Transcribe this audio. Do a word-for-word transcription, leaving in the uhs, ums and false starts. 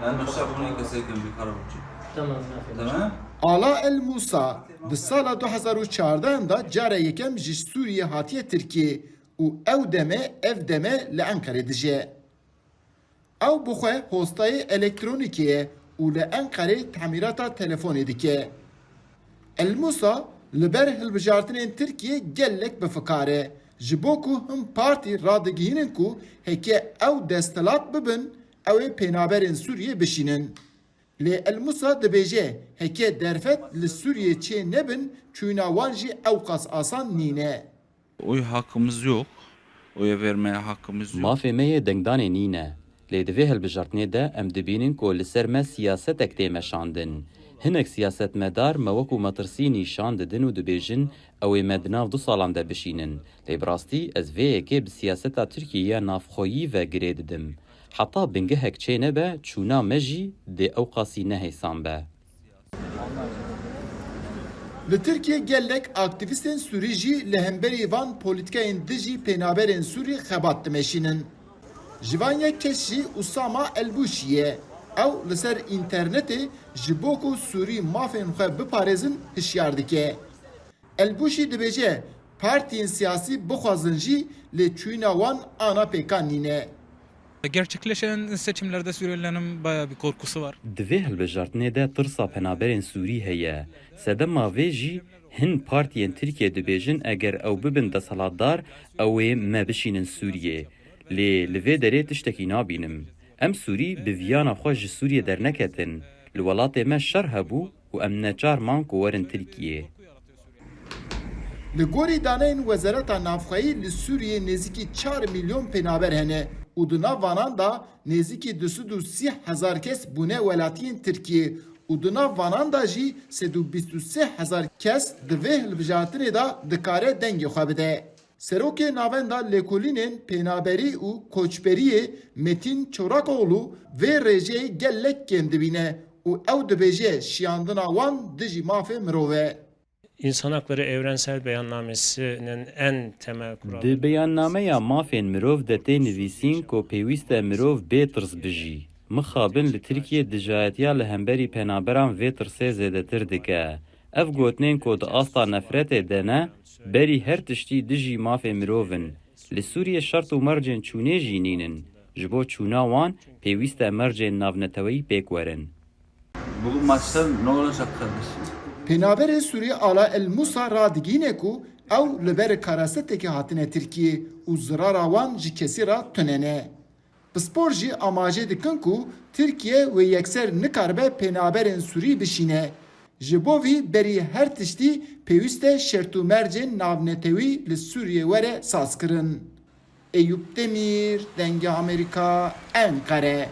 Ben başka bunu keserken bir karar olacak. Tamam, aferin. Tamam. Ala El Musa di sala du hezar û çardeh de cara yekem ji Sûriyê hatiye Tirkiyê û ew deme ev deme li Enqerê dije. Ew bi xwe hostayê elektronîkê ye û li Enqerê temîrata telefonê dike. El Musa li ber hilbijartinên Tirkiyê gelek bi fikar e, ji bo ku hin partî radigihînin ku heke ew desthilat bibin, ew ê pênaberên Sûriyê bişînin. Lê El Musa dibêje, heke derfet li Sûriyê çê nebin, çûna wan jî ewqas asan nîne. Oy hakkımız yok. Oya vermeye hakkımız yok. Mafê me yê dengdanê nîne. Lê di vê hilbijartinê de em dibînin ku li ser me siyasetek tê meşandin. Hinek siyasetmedar me wekû metirsî nîşan didin û dibêjin, ew ê me di nav du salan de bişînin. Lê bi rastî ez vê yekê bi siyaseta Tirkiyê ya navxweyî ve girê didim. Heta bingehek çê nebe, çûna me jî dê ewqasî ne hêsan be. Li Tirkiyê gelek aktîvîstên Sûrî jî li hemberî van polîtîkayên dijî pênaberên Sûrî xebat dimeşînin. Ji van yek kes jî Usama Elbûşî ye. Ew li ser înternetê ji bo ku Sûrî mafên xwe biparêzin hişyar dike. Elbûşî dibêje, partiyên siyasî bixwazin jî lê çûyîna wan ana pêkan nîne. Gerçekleşen seçimlerde Suriyelilerin bayağı bir korkusu var. Di vê hilbijartinê de tirsa penaberên Sûrî heye. Sedema vê jî hin partiyên Tirkiyê dibêjin eger ew bibin desthilatdar, ew ê me bişînin Sûriyê. Lê li vê derê tiştekî nabînim. Em Sûrî bi viyana xwe ji Sûriyê derneketin. Li welatê me şer hebû û em neçar man ku werin Tirkiyê. Li gorî daneyên Wezareta Navxweyî li Sûriyê nêzîkî çar milyon pênaber hene û di nav vanan de nêzîkî du sed û sî hezar kes bûne welatiyên Tirkiyê û di nav vanan de jî sed û bîst û sê hezar kes di vê hilbijartinê de dikare dengê xwe bide. Serokê Navenda Lêkolînên Pênaberî û Koçberiyê Metîn Çorakoglu vê rêjeyê gelek kêm dibîne û ew dibêje şiyandina wan dijî mafê mirov e. İnsan Hakları Evrensel Beyannamesi'nin en temel kuralları. Di beyannameya mafên mirov de tê nivîsîn ku pêwîst e mirov bê tirs bijî. Mixabin li Tirkiyê dijayetiya li hemberî penaberan vê tirsê zêdetir dike. Ev gotinên ku di asta nefretê de ne, berî her tiştî dijî mafê mirov in. Li Sûriyê şert û mercên çûnê jî nînin. Ji bo çûna wan pêwîst e mercên navneteweyî pêk werin. Bu maçtan ne olacak kardeşim? Pênaberê Sûrî Ala El Musa radigihîne ku ew li ber karasetekê hatine Tirkiyê û zirara wan ji kesî re tune ne. Pispor jî amaje dikin ku Tirkiye wê yekser nikaribe pênaberên Sûrî bişîne. Ji bo vî berî her tiştî pêwîst e şert û mercên navnetewî li Sûriyê were sazkirin. Eyûp Demîr, Dengê Amerîka, Enqere.